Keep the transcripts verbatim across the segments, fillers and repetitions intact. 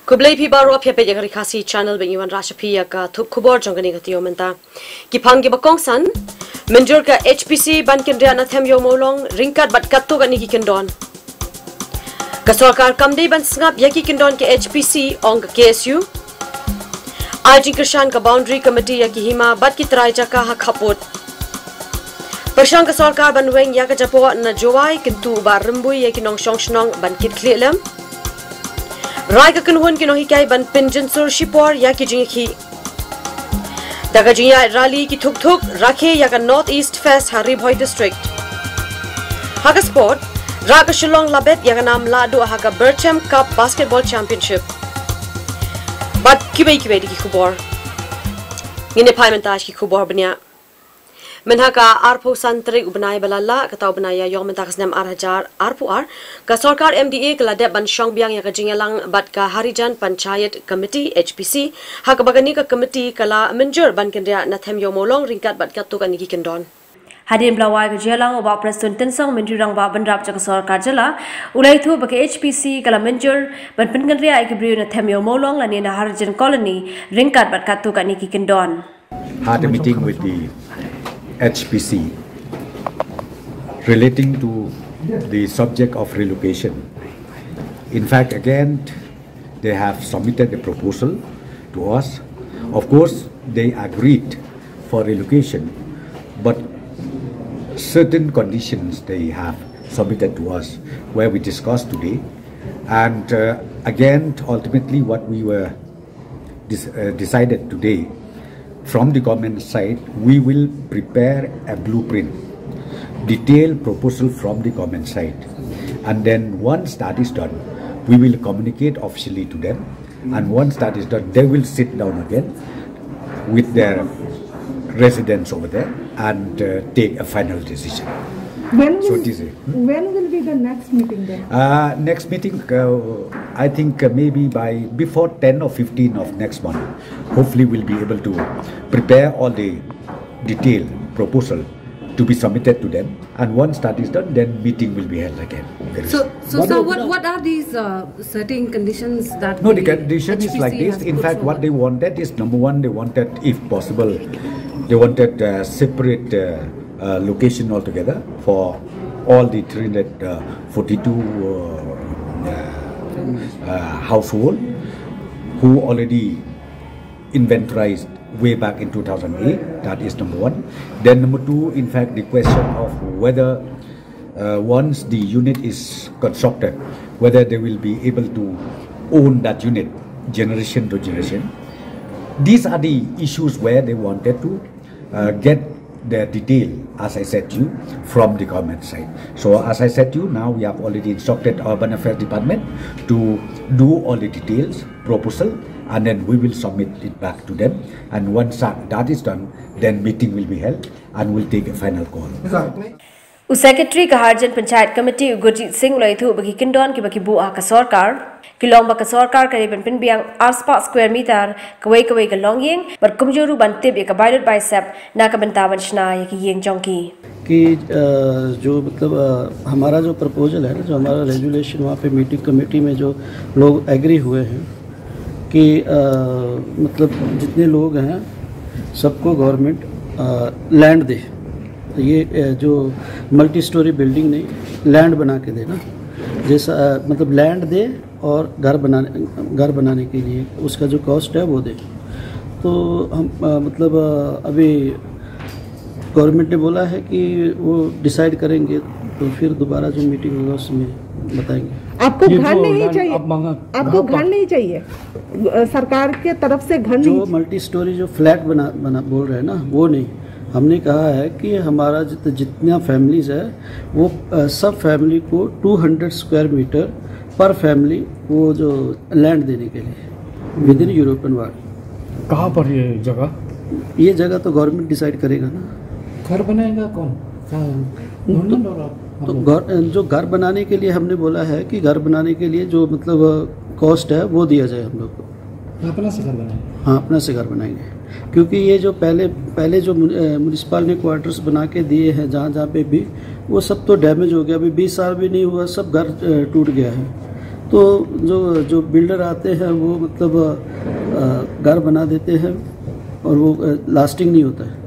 Khublei phi baroh, phi ïa peit ïa ka Ri Khasi Channel, ba ngi wanrah sha phi ïa ka thup khubor jong kane ka taïew mynta. Ki phang kiba kongsan. Mynjur ka H P C ban kynriah na Them Ïew Mawlong ryngkat bad katto katne ki kyndon. Ka sorkar kam dei ban sngap ïa ki kyndon ka H P C, ong ka K S U. Ai jingkyrshan ka Boundary Committee ïa ki hima bad ki trai jaka ha khappud. Pyrshang ka sorkar ban weng ïa ka japoh na Jowai, kyntu u Bah Rymbui ïa ki nongshong shnong ban kit khlieh lem. Rai ka kynhun ki nonghikai ban pynjynsur shipor ïa ki jingïakhih. Da ka jingïaid rally ki thuk thuk rakhe ïa ka North East Fest ha Ri Bhoi District. Ha ka sport, rah ka Shillong la bet ïa ka nam lahduh ha ka Berchem Cup Basketball Championship. Bad kiwei kiwei de ki khubor. Ngin ïa phai mynta ki khubor bniah. Mynha ka arphew san tarik u bnai ba la lah, kata u bnai ïaïong mynta ka snem ar hajar arphew ar, ka sorkar M D A ka la dep ban shong biang ïa ka jingïalang bad ka Harijan Panchayat Committee, H P C, ha kaba kane ka committee ka la mynjur ban kynriah na Them Ïew Mawlong ryngkat bad katto katne ki kyndon. Hadien ba la wai ka jingïalang, u Bah Prestone Tynsong, Myntri Rangbah Bynrap jong ka sorkar jylla, u la ïathuh ba ka H P C ka la mynjur ban pynkynriah ïa ki briew na Them Ïew Mawlong lane na Harijan Colony ryngkat bad katto katne ki kyndon. Had a meeting with the H P C relating to the subject of relocation. In fact, again, they have submitted a proposal to us. Of course, they agreed for relocation, but certain conditions they have submitted to us where we discussed today. And uh, again, ultimately, what we were dis- uh, decided today from the government side, we will prepare a blueprint, detailed proposal from the government side. And then once that is done, we will communicate officially to them. And once that is done, they will sit down again with their residents over there and uh, take a final decision. When So will, it is a when will be the next meeting then? Uh, next meeting, uh, I think uh, maybe by before ten or fifteen of next month, hopefully we'll be able to prepare all the detailed proposal to be submitted to them. And once that is done, then meeting will be held again. Very So, soon. so, What sir, are what, what are these uh, certain conditions that No, the the condition is like H P C this. has In put fact, what forward? They wanted is, number one, they wanted, if possible, they wanted uh, separate uh, uh, location altogether for all the three hundred forty-two uh, uh, uh, household who already inventorized way back in two thousand eight. That is number one. Then number two, in fact, the question of whether uh, once the unit is constructed, whether they will be able to own that unit generation to generation. These are the issues where they wanted to uh, get the detail, as I said to you, from the government side. So, as I said to you, now we have already instructed Urban Affairs Department to do all the details, proposal, and then we will submit it back to them. And once that, that is done, then meeting will be held and we'll take a final call. U Secretary ka Harijan Panchayat Committee u Gurjit Singh u la ïathuh ba ki kyndon kiba ki buh ha ka sorkar ki long ba ka sorkar ka dei ban pynbiang arspah square meter kawei kawei ka longïing bad kumjuh ruh ban tip ïa ka bai lut bai sep na ka bynta ban shna ïa ki ïing jong ki. कि अ, जो मतलब अ, हमारा जो प्रपोजल है ना, जो हमारा रेजुलेशन वहाँ पे मीटिंग कमेटी में जो लोग एग्री हुए हैं कि अ, मतलब जितने लोग हैं सबको गवर्नमेंट लैंड दे। तो ये अ, जो मल्टी स्टोरी बिल्डिंग नहीं, लैंड बना के देना, जैसा अ, मतलब लैंड दे और घर बनाने घर बनाने के लिए उसका जो कॉस्ट है वो दे। तो हम अ, मतलब अ, अभी गवर्नमेंट ने बोला है कि वो डिसाइड करेंगे, तो फिर दोबारा जो मीटिंग होगा उसमें बताएंगे। आपको ये घर जो नहीं लैंड चाहिए, आप मांगा, आपको घर घर पर नहीं चाहिए, अ, सरकार के तरफ से घर जो नहीं चाहिए। मल्टी स्टोरी जो फ्लैट बना बना बोल रहे हैं ना, वो नहीं। हमने कहा है कि हमारा जित, जितना फैमिलीज है वो अ, सब फैमिली को टू हंड्रेड स्क्वायर मीटर पर फैमिली वो जो लैंड देने के लिए विद इन यूरोपियन वर्ल्ड। कहाँ पर ये जगह? ये जगह तो गवर्नमेंट डिसाइड करेगा ना। घर बनाएगा कौन? कहाँ? गवर्नमेंट और आप? तो घर, जो घर बनाने के लिए हमने बोला है कि घर बनाने के लिए जो मतलब कॉस्ट है वो दिया जाए हम लोग को। अपना से घर बनाएंगे। हाँ, अपना से घर बनाएंगे, क्योंकि ये जो पहले पहले जो म्युनिसिपल ने क्वार्टर्स बना के दिए हैं जहाँ जहाँ पे भी, वो सब तो डैमेज हो गया। अभी बीस साल भी नहीं हुआ, सब घर अ, टूट गया है। तो जो जो बिल्डर आते हैं, वो मतलब घर बना देते हैं और वो लास्टिंग नहीं होता है।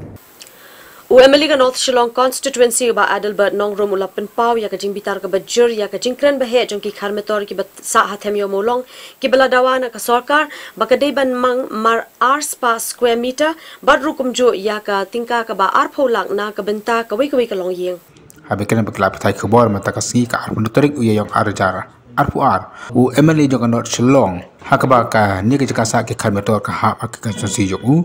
U MLA ka North Shillong Constituency, Bah Adelbert Nongrum, u la pynpaw ïa ka jingbitar kaba jur ïa ka jingkren baheh jong ki khar metor kiba sah ha them ïoh mawlong, kiba la dawa na ka sorkar ba ka dei ban mang mar ar spah square meter, bad ruh kumjuh ïa ka tyngka kaba arphew lak na ka bynta kawei kawei ka longïing. Haba kren bad ki lad pathai khubor mynta ka sngi, ka arphew tarik u Ïaïong ar hajar arphew ar, u MLA jong ka North Shillong, ha kaba kane ka jaka sah ki khar metor ka hap ha ka constituency jong u,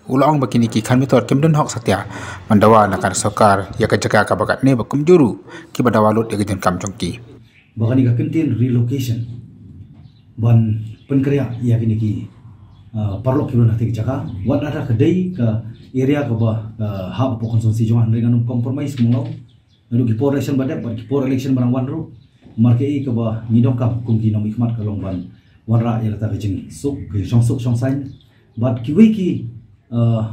u la ong ba kine ki khar metor kim don hok satia ban dawa na ka sorkar ïa ka jaka kaba katne, ba kumjuh ruh kiba dawa lut ïa ka jingkam jong ki. Ba kane ka kyntien relocation ban pynkhreh ïa kine ki paralok kiba don ha kata ka jaka, wat lada ka dei ka area kaba hap hapoh constituency jong nga, hynrei ngan ym compromise kumno. Naduh ki por election ba dep bad ki por election ba nang wan ruh, namar kaei kaba ngi donkam kum ki nongmihkhmat ka long ban wanrah ïa kata ka jingsuk, ka jingshongsuk shongsaiñ. Bad kiwei ki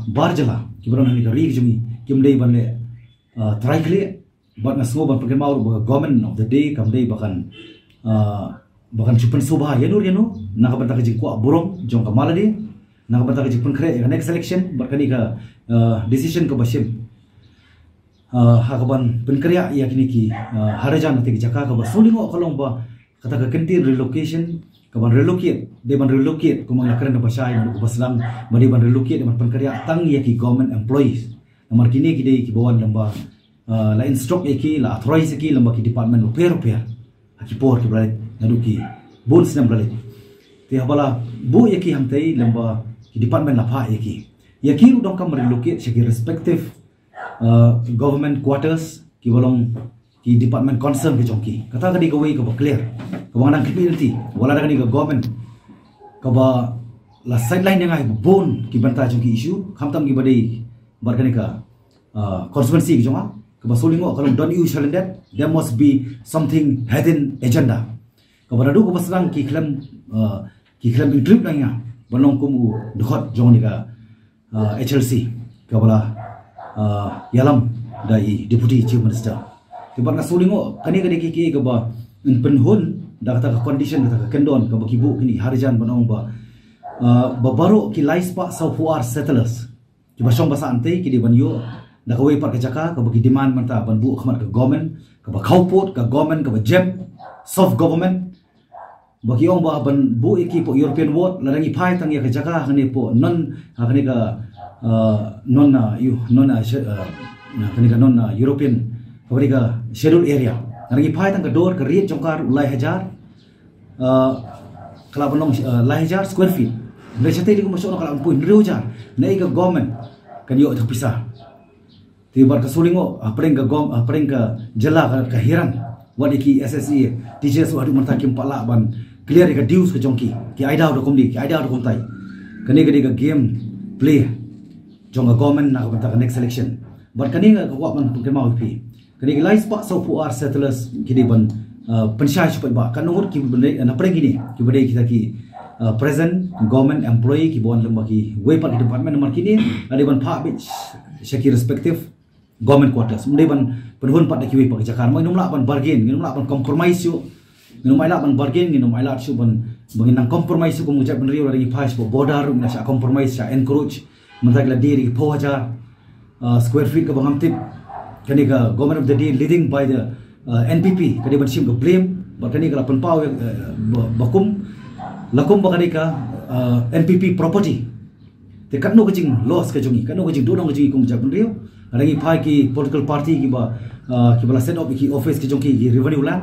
bar jylla kiba don ha kane ka ri ka jong ngi kim dei ban leh trai khlieh. Bad nga sngew ban pynkynmaw ruh ba ka government of the day kam dei ba kan ba kan shu pynsngewbha ïano ïano na ka bynta ka jingkwah burom jong ka Mala Day, na ka bynta ka jingpynkhreh ïa ka next election. Bad kane ka decision kaba shim ha kaban pynkhreh ïa kine ki har hajar na kata ka jaka, kaba sngewlyngngoh ka long ba kata ka kyntien relocation, kaban relocate, dei ban relocate, kumba nga kren ba shai naduh kaba sdang, ba dei ban relocate, dei ban pynkhreh tang ïa ki government employees. Namar kine ki dei kiba wan lyngba, la instruct ïa ki, la authorize ïa ki lyngba ki department bapher bapher ha ki por kiba la leit, naduh ki bun snem ba la leit. Te haba la buh ïa ki hangtei lyngba ki department la phah ïa ki, ïa ki ruh donkam relocate sha ki respective government quarters kiba long ki department concern ki jong ki. Kata ka dei kawei kaba clear, kaba nga dang khmih lynti, wat lada kane ka government kaba la sideline ïa nga ha bun ki bynta jong ki issue, khamtam kiba dei bad kane ka constituency ka jong nga, kaba sngewlyngngoh ka long don't you challenge that, there must be something hidden agenda. Kaba naduh kaba sdang ki khlem ki khlem include na nga ban long kum u dkhot jong kane ka HLC kaba la ïalam da i Deputy Chief Minister. Te bad nga sngewlyngngoh kane ka dei ka kaba pynhun da kata ka condition, kata ka kyndon kaba ki buh kine ki har hajar ban ong ba ba baroh ki lai spah sawphew ar settlers kiba shong ba sah hangtei ki dei ban ïoh da kawei pat ka jaka kaba ki demand mynta ban buh khmat ka government, kaba khawpud ka government, kaba jem, soft government. Ba ki ong ba ban buh ïa ki hapoh European Ward, lada ngi phai tang ïa ka jaka hangne hapoh non, hangne ka non, non, hangne ka non European, hangne ka schedule area, lada ngi phai tang ka dor ka rate jong ka ruh lai hajar, ka lah ban long lai hajar square feet. Hynrei shatei te kumba shu ong ka lah ban poi hynriew hajar. Naei ka government kan ïoh ïa ka pisa? Te bad ka sngewlyngngoh, hapdeng ka gov, hapdeng ka jylla ka, ka hiran. Wat ïa ki SSA, TJSO haduh mynta kim pat lah ban clear ïa ka dues ka jong ki. Ki ai daw da kumne, ki ai daw da kumtai. Kane ka dei ka game play jong ka government na ka bynta ka next election. Bad kane nga kwah ban pynkynmaw ïa phi. Kane ki lai spah sawphew ar settlers ki dei ban pynshai shuh pat ba katno ngut kiba dei na pdeng kine, kiba dei kita ki present government employee kiba wan lyngba kiwei pat ki department, namar kine la dei ban phah beit sha ki respective government quarters. Ym dei ban pynhun pat da kiwei pat ki jaka. Namar ngin ym lah ban bargain, ngin ym lah ban compromise shuh. Ngin ym lah ban bargain, ngin ym lah shuh ban, ba ngin nang compromise shuh kum ka jaitbynriew, lada ngi phai sha border ruh ngin nang shah compromise, shah encroach. Mynta ki la die da ki phew hajar square feet kaba ngam tip. Kane ka government of the day leading by the NPP ka dei ban shim ka blame bad kane ka la pynpaw ba kum, la kum ba kane ka NPP property. Te katno ka jing loss ka jong ngi, katno ka jingduhnong ka jong ngi kum ka jaitbynriew. Lada ngi phai ki political party kiba, kiba la set up ki office ki jong ki, ki revenue land,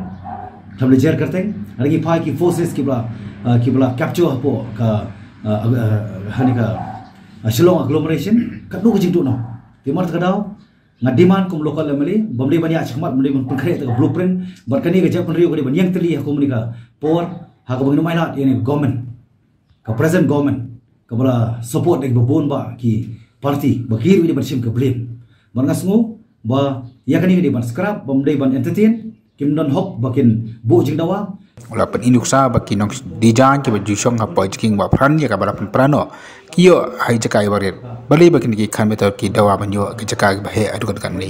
tham le jer kyrteng. Lada ngi phai ki forces kiba, kiba la capture hapoh ka, hangne ka Shillong agglomeration, katno ka jingduhnong. Te mar ta ka daw nga demand kum local MLA bym dei ban ïaid shakhmat, bym dei ban pynkhreh ta ka blueprint. Bad kane ka jaitbynriew ka dei ban ïeng tylli ha kum kane ka por, ha kaba ngin ym ailad ïa kane ka government, ka present government kaba la support da kiba bun bah ki party, ba ki ruh ki dei ban shim ka blame. Bad nga sngew ba ïa kane ka dei ban scrap, bym dei ban entertain. Kim don hok ba kin buh jingdawa. U la pyni nuksa ba ki nongdijaiñ kiba ju shong hapoh jingkieng ba phran ïa kaba la pynpra noh ki ïoh ha ki jaka kiba rit, balei ba kine ki khar metor ki dawa ban ïoh ki jaka kiba heh haduh katne.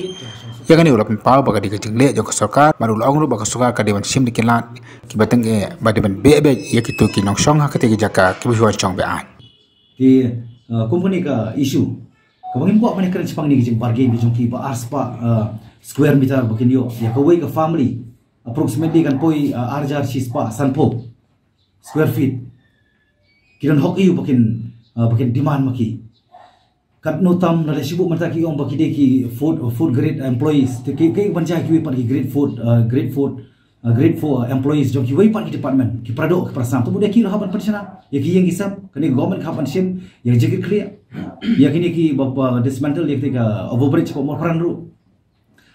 Ïa kane u la pynpaw ba ka dei ka jingleh jong ka sorkar, bad u la ong ruh ba ka sorkar ka dei ban shim da ki lad kiba tyngeh, bad dei ban beh beit ïa kito ki nongshong ha kata ka jaka kiba shu wan shong beh-aiñ. Ki uh, company ka issue kaba ngim kwah ban ïakren shaphang kane ka jingbargain ka jong ki ba ar spah uh, square meter ba kin ïoh ïa kawei ka family, approximately kan poi uh, ar hajar shi spah sanphew square feet. Ki don hok aïu ba kin uh, ba kin demand ma ki? Katno tam, lada shu buh mynta ki ong ba ki dei ki fourth, fourth grade employees, te ki, ki ban jia kiwei pat ki grade four, uh, grade four, uh, grade four, uh, employees jong kiwei pat ki department, ki para doh, ki para snam. Te mut ïa ki ruh hap ban pynshna ïa ki ïing ki sem, kane ka government ka hap ban shim ïa ka jingkitkhlieh. Ïa kine ki ba, ba dismantle ïa kata ka overbridge hapoh Mawpharan ruh.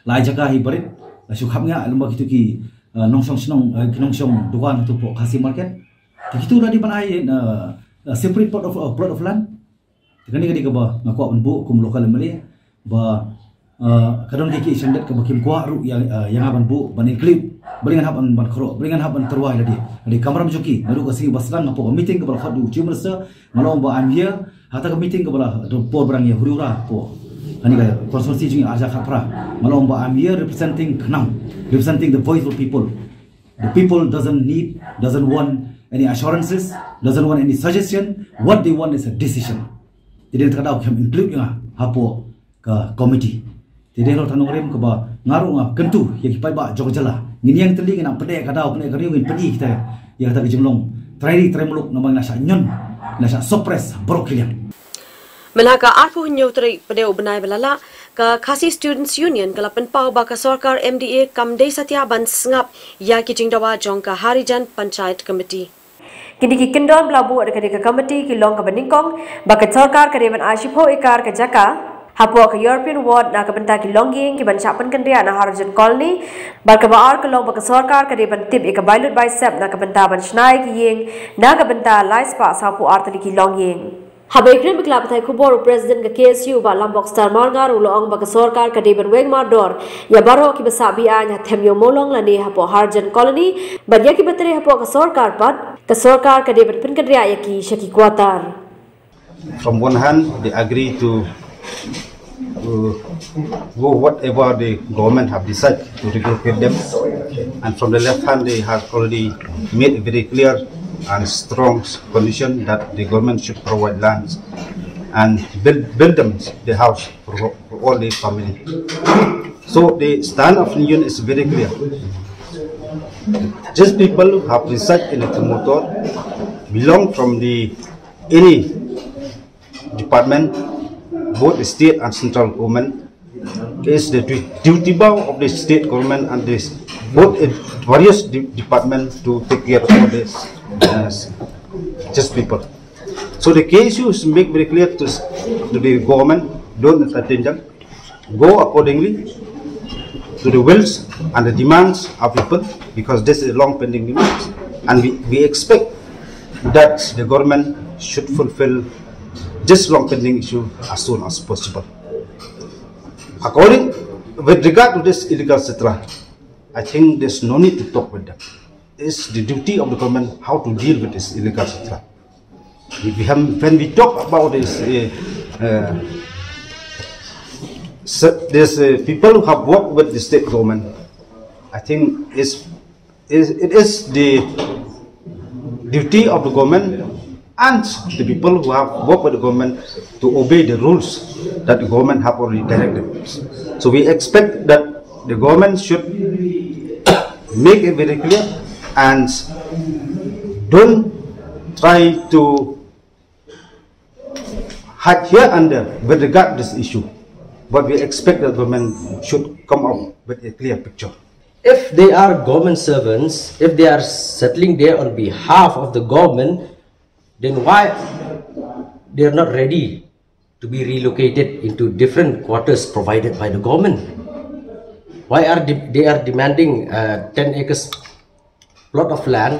La ai jaka hi barit, la shu khapngiah lem bad kito ki uh, nongshong shnong, uh, ki nongshong dukan hapoh Khasi Market. Te kito la dei ban ai uh, uh, separate plot of, uh, plot of land. Te kane ka dei kaba nga kwah ban buh kum local M L A ba uh, ka don ki ki shandet kaba kim kwah ruh ïa, uh, ïa nga ban buh, ban include, ba dei ngan hap ban, ban kyrpad, ba dei ngan hap ban tyrwa ïa lade. Lade kamram jong ki, naduh ka sngi ba sdang hapoh ka meeting kaba la khot da u Chief Minister, nga la ong ba I'm here. Ha kata ka meeting kaba la don por ba dang ïa huri hura hapoh kane ka constituency jong ngi ar hajar khatphra, nga la ong ba I'm here representing KHNAM, representing the voice of people. The people doesn't need, doesn't want any assurances, doesn't want any suggestion. What they want is a decision. Te dei na kata ka daw ki hap include ïa nga hapoh ka committee. Te dei halor kata ka nongrim kaba nga ruh nga kyntu ïa ki paidbah jong ka jylla. Ngin ïeng tylli, ngin ym pyneh ka daw, pyneh ka riew, ngin pyni kita ïa kata ka jinglong trai ri trai muluk, namar ngi la shah ñion, ngi la shah suppress baroh ki liang. Mynta ka arphew hynñiew tarik, pdeng u bnai ba la lah, ka Khasi Students Union ka la pynpaw ba ka sorkar M D A kam dei satia ban sngap ïa ki jingdawa jong ka Harijan Panchayat Committee. Kine ki kyndon ba la buh da ka dei ka committee ki long kaba nyngkong ba ka sorkar ka dei ban ai shiphew ekar ka jaka hapoh ka European Ward na ka bynta ki longïing kiban shah pynkynriah na Harijan Colony. Bad kaba ar ka long ba ka sorkar ka dei ban tip ïa ka bai lut bai sep na ka bynta ban shna ïa ki ïing na ka bynta lai spah sawphew ar tylli ki longïing. Haba ïakren bad ki lad pathai khubor, u President ka K S U, Bah Lambok Star Marngar, u la ong ba ka sorkar ka dei ban weng mardor ïa baroh kiba sah be-aiñ ha Them Ïew Mawlong lane hapoh Harijan Colony, bad ïa kiba trei hapoh ka sorkar pat, ka sorkar ka dei ban pynkynriah ïa ki sha ki quarter. From one hand, they agree to uh, go whatever the government have decided to relocate them. And from the left hand, they have already made a very clear and strong condition that the government should provide lands and build, build them the house for, for all the family. So the stand of union is very clear. These people who have resided in the Motor belong from the any department, both the state and central government, is the du- duty bound of the state government and this both in various de- department to take care of this uh, just people. So the K S U is make very clear to, s- to the government, don't entertain them. Go accordingly to the wills and the demands of people, because this is a long pending demands, and we, we expect that the government should fulfill this long pending issue as soon as possible. According with regard to this illegal settler, I think there's no need to talk with them. It's the duty of the government how to deal with this illegal settler. If we have, when we talk about this, uh, uh, se- this uh, people who have worked with the state government, I think is is it is the duty of the government and the people who have worked with the government to obey the rules that the government have already directed. So we expect that the government should make it very clear and don't try to hide here and there with regard to this issue. But we expect that government should come up with a clear picture. If they are government servants, if they are settling there on behalf of the government, then why they are not ready to be relocated into different quarters provided by the government? Why are de- they are demanding uh, ten acres plot of land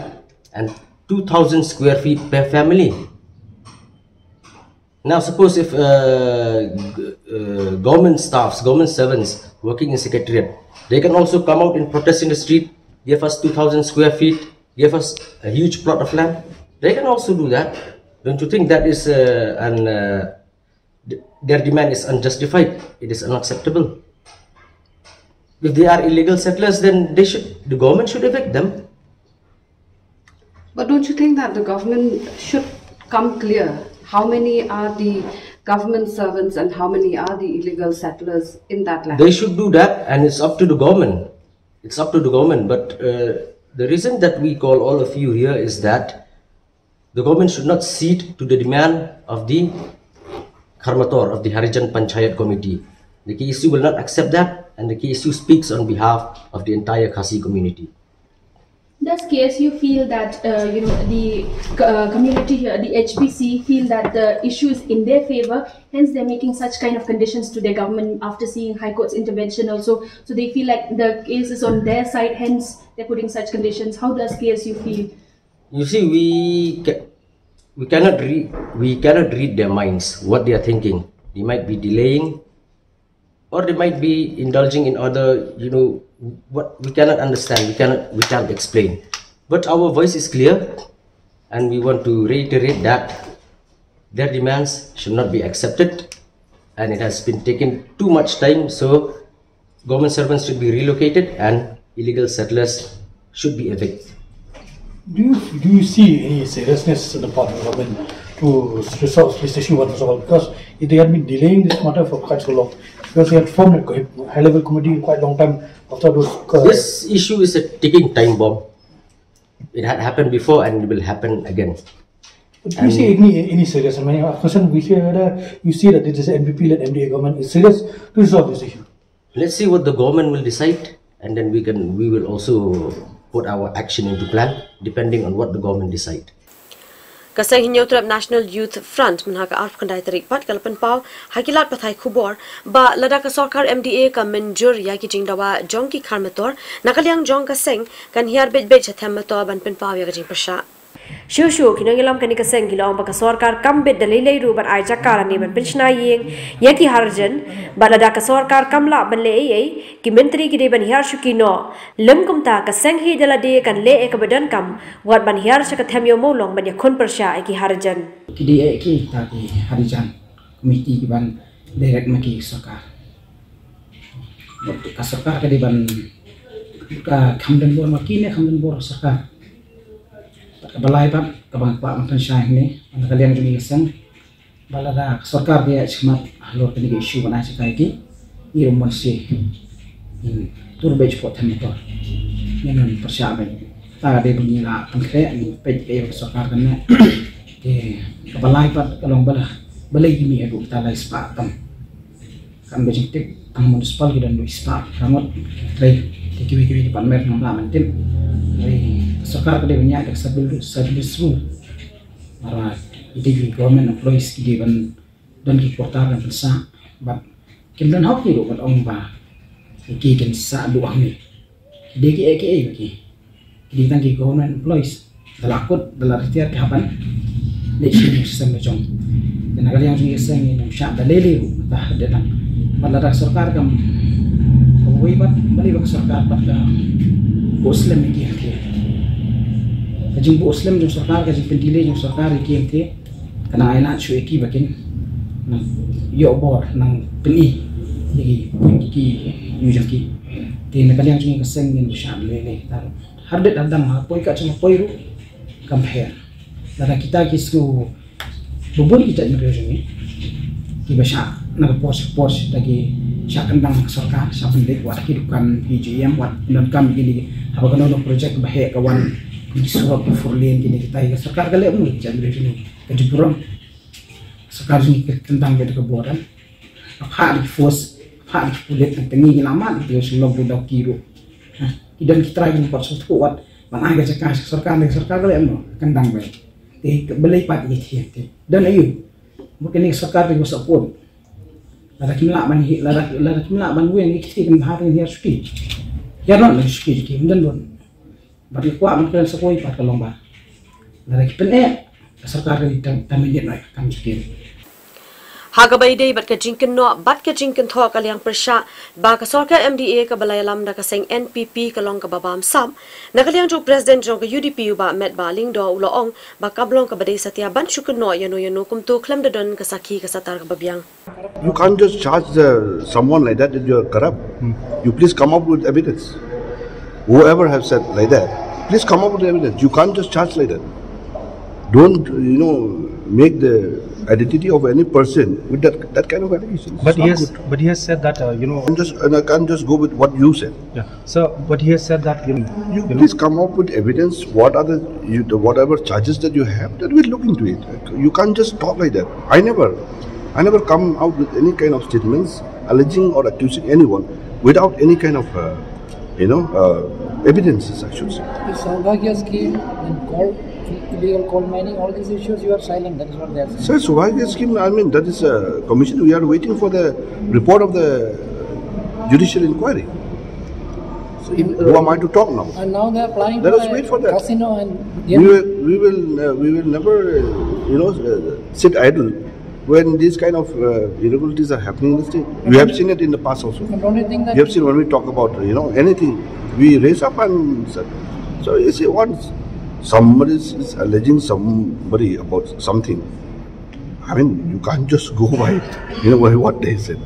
and two thousand square feet per family? Now, suppose if uh, g- uh, government staffs, government servants working in secretariat, they can also come out and protest in the street, give us two thousand square feet, give us a huge plot of land. They can also do that. Don't you think that is uh, an uh, th- their demand is unjustified? It is unacceptable. If they are illegal settlers, then they should the government should evict them. But don't you think that the government should come clear? How many are the government servants and how many are the illegal settlers in that land? They should do that, and it's up to the government. It's up to the government. But uh, the reason that we call all of you here is that the government should not cede to the demand of the Kharmator, of the Harijan Panchayat Committee. The K S U will not accept that, and the K S U speaks on behalf of the entire Khasi community. Does K S U feel that uh, you know the uh, community here, the H P C, feel that the issue is in their favor? Hence, they're making such kind of conditions to their government after seeing High Court's intervention also. So they feel like the case is on their side. Hence, they're putting such conditions. How does K S U feel? You see, we ca- we cannot read we cannot read their minds, what they are thinking. They might be delaying, or they might be indulging in other, you know, what we cannot understand, we cannot we can't explain. But our voice is clear, and we want to reiterate that their demands should not be accepted, and it has been taken too much time. So government servants should be relocated, and illegal settlers should be evicted. Do you, do you see any seriousness on the part of the government to resolve this issue once and for all? Because they have been delaying this matter for quite so long. Because they had formed a high level committee quite a long time after those. Uh, This issue is a ticking time bomb. It had happened before, and it will happen again. Do you see any any serious? I mean, of course, we see whether you see that it is N P P led M D A government is serious to resolve this issue. Let's see what the government will decide, and then we can we will also put our action into plan depending on what the government decide. Ka seng Hynñiewtrep National Youth Front mynha ka arphew khyndai tarik pat ka la pynpaw ha ki lad pathai khubor ba lada ka sorkar M D A ka mynjur ïa ki jingdawa jong ki Kharmator, na ka liang jong ka seng kan hiar beit beit sha them Mator ban pynpaw ïa ka jingpyrshah. Shuh shuh ki nongïalam kane ka seng ki la ong ba ka sorkar kam bit da lei lei ruh ban ai jaka lane ban pynshna ïing ïa ki Harijan, bad lada ka sorkar kam lah ban leh ei ei, ki myntri ki dei ban hiar shuki noh. Lym kumta, ka seng hi da lade kan leh ïa kaba donkam wat ban hiar sha ka them Ïew Mawlong ban ïakhun pyrshah ïa ki Harijan. Ki dei eh ki ta ki Harijan, komiti ki ban direct ma ki sorkar. Ka sorkar ka dei ban ka kham don bor ma ki ne kham don bor sorkar. Ka ba lai pat ka ban kwah ban pynshai ne, na ka liang jong ka seng. Ba lada ka sorkar ka ïaid shakhmat halor kane ka issue ban ai jaka ïa ki, ngi ruh mon shi. Ngi tur beit shapoh them Mator. Ngin pyrshah beit. Ta ka dei ba ngi la pynkhreh, ngi peit kaei ba ka sorkar kan leh. Te kaba lai pat ka long ba la, balei ki mih haduh kita lai spah tam. Kan ba jingtip tang municipal ki don duh spah ka ngot. Trei te kiwei kiwei department ngam lah ban tip. Trei ka sorkar ka dei ban ïaid da ka service, service rule. Mara ite ki government employees ki dei ban don ki quarter ban pynsah, bad kim don hok ki ruh ban ong ba ki kin sah duh hangne. Ki dei kiei kiei ba ki, ki dei tang ki government employees. Da la kut, da la retire, ki hap ban leit sha system ba jong. Te na ka liang jong ka seng ngin ym shah da lei lei ruh, ta ha dei tang. Bad lada ka sorkar kam, kawei bad, balei ba ka sorkar pat ka buh slem ïa ki hangtei. Ka jingbuh slem jong sorkar, ka jingpyndelay jong sorkar ïa ki hangtei, ka nang ai lad shuh ïa ki ba kin nang ïoh bor, nang pyni ïa ki, ïa ki ïing jong ki. Te na ka liang jong ka seng ngin ym shah da lei lei. Te ha dei, ha dang, ha poi kat jong ha poi ruh kam pher. Lada kita ki sngew ba bun ki jaitbynriew jong ngi kiba shah na ka por sha ka por, da ki shah kyndang ka sorkar, shah pynleit wat ki dukan, ki G M, wat pyndonkam kine, haba kano kano project ba heh ka wan, ki surok, ki four lane, kine kita, ka sorkar ka leh kumno ïa ki jaitbynriew jong ngi? Ka jubor. Sorkar jong ngi ka kyndang beit da ka border. Ka phah da ki force, ka phah da ki pulit, tang ngi ngi la mad, ngi teng sha lok, ruh da ki ruh. Ha, ki don ki trai, ki pat sngewthuh wat ban ai ka jaka sha ka sorkar, ka sorkar ka leh kumno? Kyndang beit. Te balei pat ïa ki thiah te? Don aïu? Mut kane ka sorkar te ka support. Lada kim lah ban hi, lada, lada kim lah ban weng ïa ki thiah, kan bha, kan hiar shuki. Hiar noh shuki ki, ym don bun. Bad ngi kwah ban kren sa kawei pat ka long ba lada ki pyneh, ka sorkar ka dei ban terminate noh ïa ka kam jong ki. Ha kaba ïadei bad ka jingkynnoh bad ka jingkynthoh ka liang pyrshah ba ka sorkar M D A kaba la ïalam da ka seng N P P ka long kaba bamsap, na ka liang jong u President jong ka U D P, u Bah Metbah Lyngdoh, u la ong ba kam long kaba dei satia ban shu kynnoh ïano ïano kumto khlem da don ka sakhi ka satar kaba biang. You can't just charge the, someone like that that you are corrupt. You please come up with evidence. Whoever have said like that, please come up with evidence. You can't just charge like that. Don't, you know, make the identity of any person with that, that kind of allegations. But he has, but he has said that, uh, you know, I'm just, and I can't just go with what you said. Yeah. So, but he has said that, you know, you, you know, please come up with evidence. What are the, you, the whatever charges that you have, that we'll look into it. You can't just talk like that. I never, I never come out with any kind of statements alleging or accusing anyone without any kind of, uh, you know, uh, evidences, I should say. The Saubhagya scheme and call, illegal coal mining, all these issues, you are silent. That is what they are saying. Sir, Saubhagya scheme, I mean, that is a commission. We are waiting for the report of the judicial inquiry. So you, who am I to talk now? And now they are applying. Let us wait for that. Casino and we will, we will, uh, we will never, uh, you know, uh, sit idle when these kind of, uh, irregularities are happening in the state. You have seen it in the past also. But don't you think that you have seen when we talk about, you know, anything, we raise up and so, so you see, once somebody is, is alleging somebody about something, I mean, you can't just go by, you know, by what they said.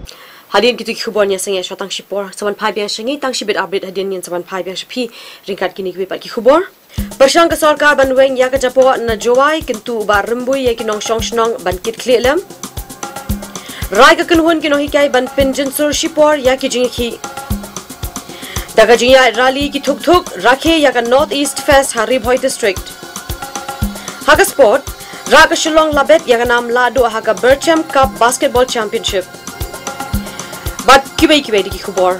Hadien kito ki khubor ngi sngewthuh shwa tang shipor, sa wan phai biang sha ngi tang shibit update hadien ngin sa wan phai biang sha phi ryngkat kine kiwei pat ki khubor. Pyrshang ka sorkar ban weng ïa ka japoh na Jowai, kyntu u Bah Rymbui ïa ki nongshong shnong ban kit khlieh lem. Rai ka kynhun ki nonghikai ban pynjynsur shipor ïa ki jingïakhih. Da ka jingïaid rally ki thuk thuk rakhe ïa ka North East Fest ha Ri Bhoi District. Ha ka sport, rah ka Shillong la bet ïa ka nam lahduh ha ka Berchem Cup Basketball Championship. Bad kiwei kiwei de ki khubor.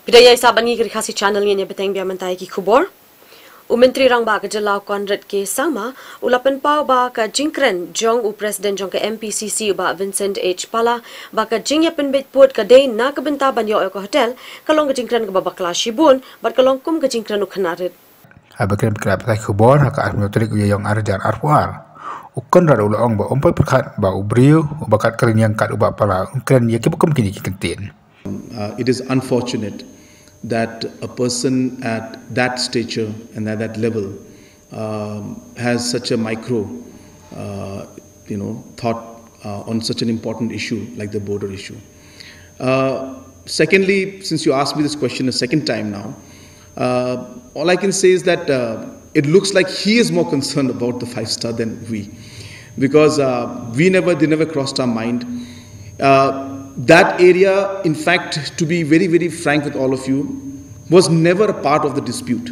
Phi da ïa sah bad ngi ka Ri Khasi Channel, ngin ïa bteng biang mynta ïa ki khubor. U Myntri Rangbah ka jylla u Conrad K Sangma u la pynpaw ba ka jingkren jong u President jong ka M P C C u Bah Vincent H Pala ba ka jingïapynbeit pud ka dei na ka bynta ban ïoh ïa ka hotel ka long ka jingkren kaba bakla shibun bad ka long kum ka jingkren u khynnah rit. Haba kren bad ki lad pathai khubor ha ka arphew tarik u Ïaïong arhajar arphew ar, u Conrad u la ong ba um poi pyrkhat ba u briew uba kat ka rynïeng kat u Bah Pala un kren ïa kiba kum kine ki kyntien. Uh, it is unfortunate that a person at that stature and at that level, um, has such a micro, uh, you know, thought uh, on such an important issue like the border issue. Uh, secondly, since you asked me this question a second time now, uh, all I can say is that uh, it looks like he is more concerned about the five star than we, because uh, we never, they never crossed our mind. Uh, that area, in fact, to be very, very frank with all of you, was never a part of the dispute.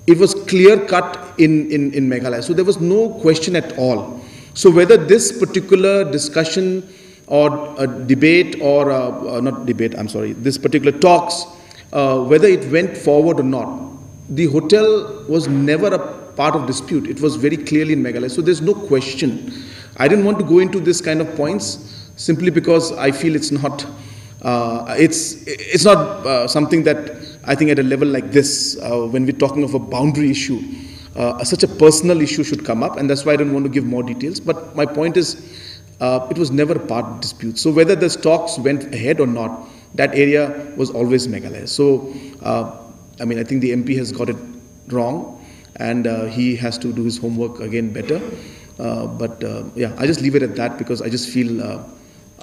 It was clear cut in, in, in Meghalaya. So there was no question at all. So whether this particular discussion or a debate or uh, uh, not debate, I'm sorry, this particular talks, uh, whether it went forward or not, the hotel was never a part of dispute. It was very clearly in Meghalaya. So there's no question. I didn't want to go into this kind of points simply because I feel it's not uh, it's it's not uh, something that I think at a level like this, uh, when we're talking of a boundary issue, uh, such a personal issue should come up, and that's why I don't want to give more details. But my point is, uh, it was never a part of dispute. So whether the talks went ahead or not, that area was always Meghalaya. So uh, I mean, I think the M P has got it wrong, and uh, he has to do his homework again better. Uh, but uh, yeah, I just leave it at that because I just feel uh,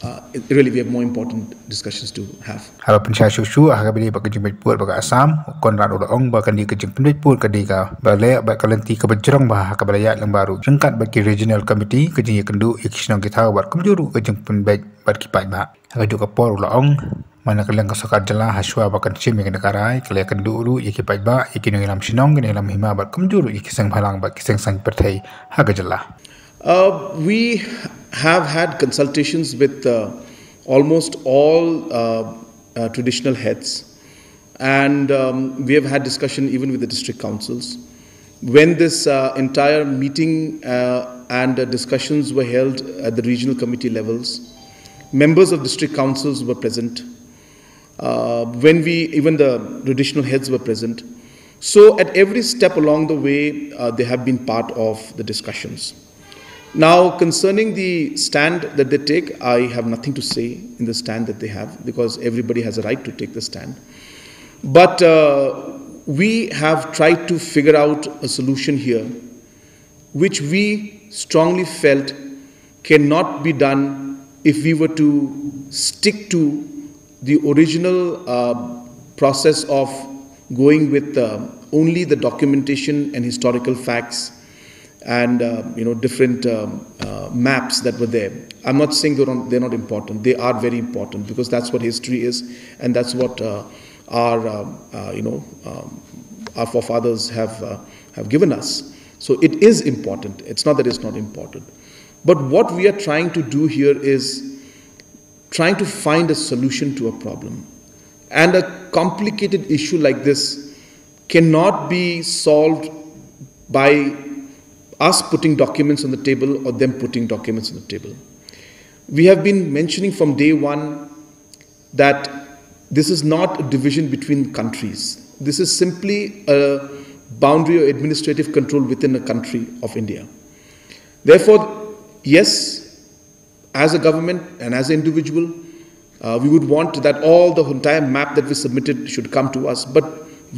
uh, it, really we have more important discussions to have. Haba pynshai shuh shuh ha kaba ïadei bad ka jingpynbeit pud bad ka Assam, u Conrad u la ong ba kane ka jingpynbeit pud ka dei kaba leh bad ka lynti kaba jrong bha ha kaba la ïaid lyngba ruh ryngkat bad ki regional committee, ka jingïakynduh ïa ki shnong ki thaw bad kumjuh ruh ka jingpynbeit bad ki paidbah. Ha kajuh ka por u la ong, man la ka liang ka sorkar jylla ha shuwa ba kan shim ïa kane ka rai, ka la ïakynduh ruh ïa ki paidbah, ïa ki nongïalam shnong, ki nongïalam hima bad kumjuh ruh ïa ki seng bhalang bad ki seng saiñ pyrthei ha ka jylla. Uh, we have had consultations with uh, almost all uh, uh, traditional heads, and um, we have had discussion even with the district councils. When this uh, entire meeting uh, and uh, discussions were held at the regional committee levels, members of district councils were present. Uh, when we, even the traditional heads were present. So at every step along the way, uh, they have been part of the discussions. Now, concerning the stand that they take, I have nothing to say in the stand that they have, because everybody has a right to take the stand. But uh, we have tried to figure out a solution here, which we strongly felt cannot be done if we were to stick to the original uh, process of going with uh, only the documentation and historical facts and uh, you know, different um, uh, maps that were there. I'm not saying they're, on, they're not important. They are very important because that's what history is, and that's what uh, our um, uh, you know, um, our forefathers have uh, have given us. So it is important. It's not that it's not important. But what we are trying to do here is trying to find a solution to a problem. And a complicated issue like this cannot be solved by us putting documents on the table or them putting documents on the table. We have been mentioning from day one that this is not a division between countries. This is simply a boundary or administrative control within a country of India. Therefore, yes, as a government and as an individual, uh, we would want that all the entire map that we submitted should come to us. But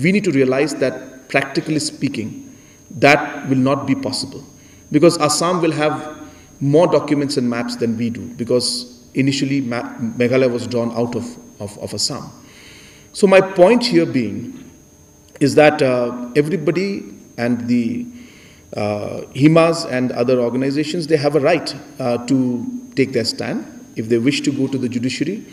we need to realize that, practically speaking, that will not be possible because Assam will have more documents and maps than we do because initially Ma- Meghalaya was drawn out of, of, of Assam. So my point here being is that uh, everybody and the uh, HIMAs and other organizations, they have a right uh, to take their stand. If they wish to go to the judiciary,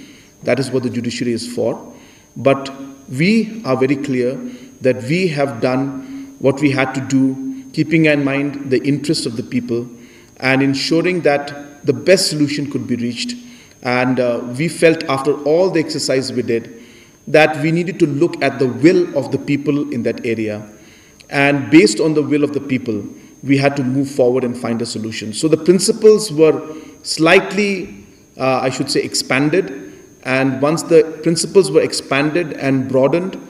that is what the judiciary is for. But we are very clear that we have done what we had to do, keeping in mind the interests of the people and ensuring that the best solution could be reached. And uh, we felt after all the exercise we did that we needed to look at the will of the people in that area. And based on the will of the people, we had to move forward and find a solution. So the principles were slightly, uh, I should say, expanded. And once the principles were expanded and broadened,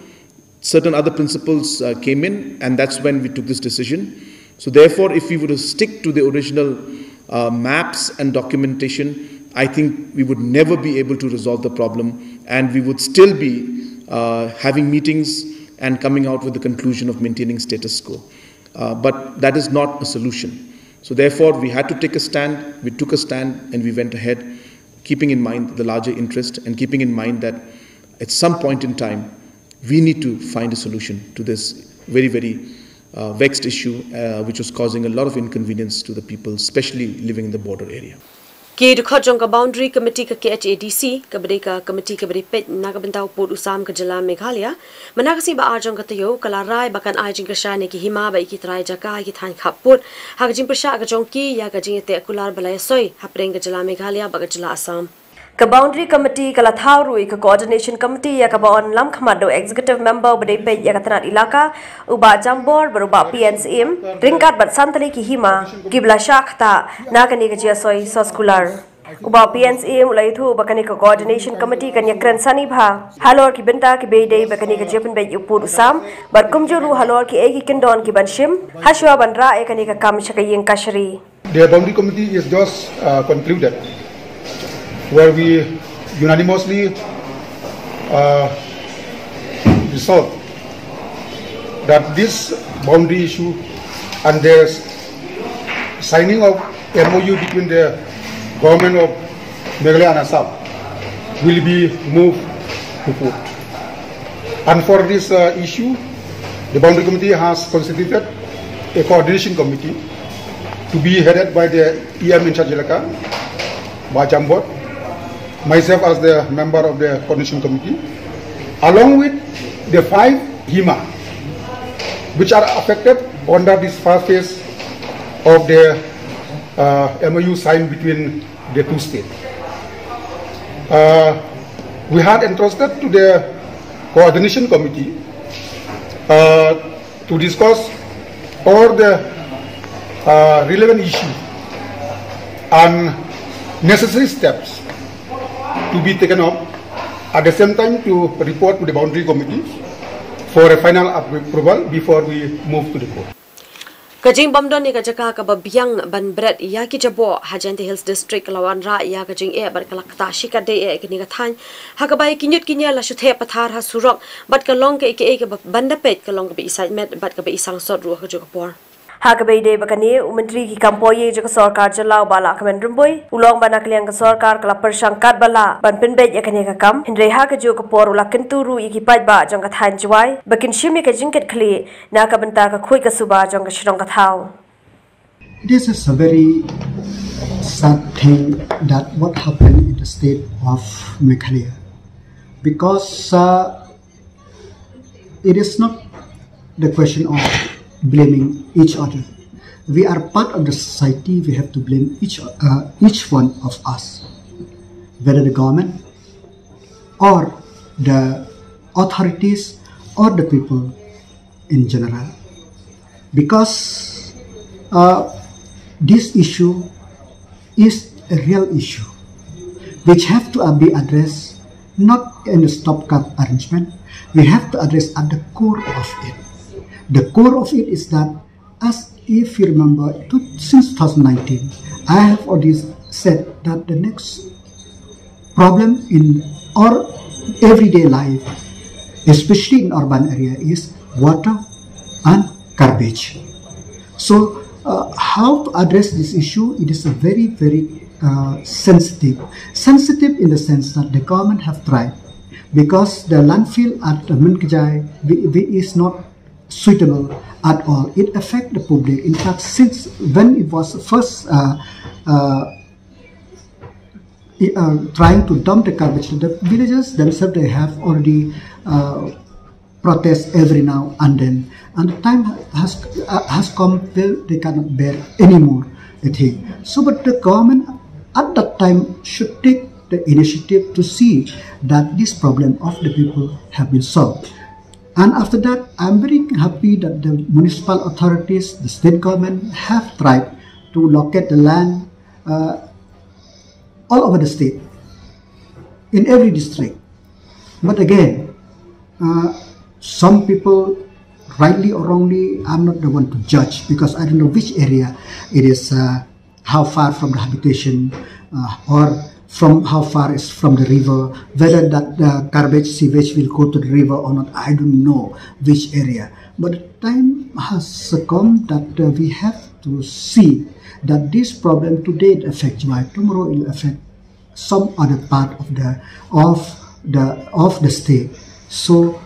certain other principles uh, came in, and that's when we took this decision. So therefore, if we were to stick to the original uh, maps and documentation, I think we would never be able to resolve the problem, and we would still be uh, having meetings and coming out with the conclusion of maintaining status quo. Uh, but that is not a solution. So therefore, we had to take a stand. We took a stand and we went ahead, keeping in mind the larger interest and keeping in mind that at some point in time, we need to find a solution to this very, very uh, vexed issue, uh, which was causing a lot of inconvenience to the people, especially living in the border area. Ki dkhot jong ka Boundary Committee ka K H A D C, ka ba dei ka committee ka ba dei peit na ka bynta u pud u sam ka jylla Meghalaya, mynta ka sngi ba ar jong ka taïew ka la rai ba kan ai jingkyrshan ïa ki hima bad ïa ki trai jaka ha ki thaiñ khappud ha ka jingpyrshah ka jong ki ïa ka jingïateh kular ba la ïasoi hapdeng ka jylla Meghalaya bad ka jylla Assam. Ka Boundary Committee ka la thaw ruh ïa ka Coordination Committee ïa kaba ong lam khmat da u Executive Member ba dei peit ïa ka tnat ilaka, u Bah Jambor bad u Bah P N Syiem, ryngkat bad san tylli ki hima kiba la shah ktah na kane ka jingïasoi soskular. U Bah P N Syiem u la ïathuh ba kane ka Coordination Committee kan ïakren sani bha halor ki bynta kiba ïadei bad kane ka jingpynbeit ïa u pud u sam bad kumjuh ruh halor kiei ki kyndon ki ban shim hashwa ban rah ïa kane ka kam sha ka ïing kashari. The Boundary Committee is just uh, concluded, where we unanimously uh, resolved that this boundary issue and the signing of M O U between the government of Meghalaya and Assam will be moved to court. And for this uh, issue, the Boundary Committee has constituted a coordination committee to be headed by the E M in charge Elaka, Bah Jambor, myself as the member of the coordination committee, along with the five hima, which are affected under this first phase of the uh, M O U signed between the two states. Uh, we had entrusted to the coordination committee uh, to discuss all the uh, relevant issues and necessary steps to be taken up, at the same time to report to the boundary committee for a final approval before we move to the court. Ka jingbym don ïa ka jaka kaba biang ban bret ïa ki jaboh ha Jaintia Hills District ka la wanrah ïa ka jingeh bad ka la ktah shikatdei ïa kane ka thaiñ, ha kaba ïa ki ñiut ki ñiar la shu theh pathar ha surok bad ka long kaei kaei kaba ban da peit ka long kaba i sait met bad kaba i sangsot ruh ha kajuh ka por. Ha kaba ïadei bad kane, u Myntri ki kam poh ïing jong ka sorkar jylla u Bah Lahkmen Rymbui u la ong ba na ka liang ka sorkar ka la pyrshang katba lah ban pynbeit ïa kane ka kam, hynrei ha kajuh ka por u la kyntu ruh ïa ki paidbah jong ka thaiñ Jowai ba kin shim ïa ka jingkitkhlieh na ka bynta ka khuid ka suba jong ka shnong ka thaw. This is a very sad thing that what happened in the state of Meghalaya, because uh, it is not the question of blaming each other. We are part of the society. We have to blame each uh, each one of us, whether the government or the authorities or the people in general, because uh, this issue is a real issue which have to uh, be addressed not in a stopgap arrangement. We have to address at the core of it. The core of it is that, as if you remember, to, since two thousand nineteen, I have already said that the next problem in our everyday life, especially in urban area, is water and garbage. So, uh, how to address this issue? It is a very, very uh, sensitive. Sensitive in the sense that the government have tried, because the landfill at Mynkjai we, we is not suitable at all. It affect the public. In fact, since when it was first uh, uh, uh, trying to dump the garbage, the villagers themselves, they have already uh, protest every now and then, and the time has uh, has come where they cannot bear anymore, I think. So, but the government at that time should take the initiative to see that this problem of the people have been solved. And after that, I'm very happy that the municipal authorities, the state government have tried to locate the land uh, all over the state, in every district. But again, uh, some people, rightly or wrongly, I'm not the one to judge because I don't know which area it is, uh, how far from the habitation, uh, or from how far is from the river, whether that uh, garbage sewage will go to the river or not, I don't know which area. But the time has come that uh, we have to see that this problem today it affects Jowai, tomorrow it will affect some other part of the of the of the state. So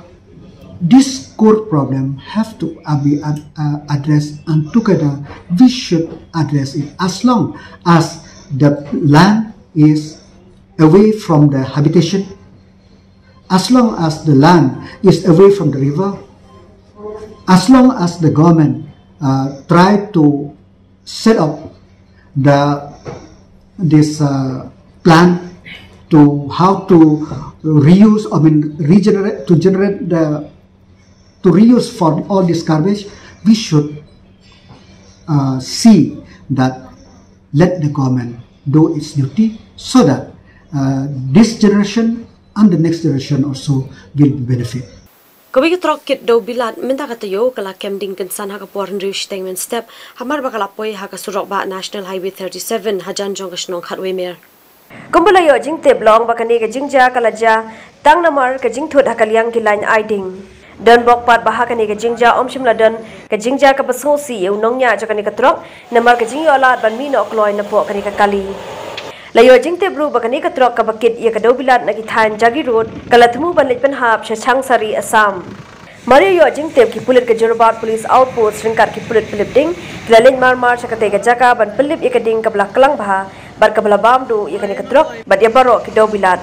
this core problem have to uh, be ad- uh, addressed, and together we should address it. As long as the land is away from the habitation, as long as the land is away from the river, as long as the government uh, try to set up the this uh, plan to how to reuse, I mean, regenerate, to generate the to reuse for all this garbage, we should uh, see that let the government do its duty so that uh, this generation and the next generation also will be benefit. Kawei ka trok kit dewbilat mynta ka taïew ka la kem ding kynsan ha ka por hynriew shiteng mynstep, hamar ba ka la poi ha ka surok bah National Highway thirty-seven hajan jong ka shnong Khatwei Mer. Kumba la ïoh jingtip long ba kane ka jingjia ka la jia tang namar ka jingthut ha ka liang ki lain aiding. Don bok pat ba ha kane ka jingjia ym shym la don ka jingjia kaba sngewsih ïa u nongñiah jong kane ka trok, namar ka jingïoh lad ban mih noh kloi napoh kane ka kali. La ïoh jingtip ruh ba kane ka trok kaba kit ïa ka dewbilat na ki thaiñ Jagi Road ka la thmu ban leit pynhap sha Changsari, Assam. Mar ïa ïoh jingtip, ki pulit ka Jorabat Police Outpost ryngkat ki pulit pynlip ding ki la leit mar mar sha katei ka jaka ban pynlip ïa ka ding kaba la klang bha bad kaba la bam duh ïa kane ka trok bad ïa baroh ki dewbilat.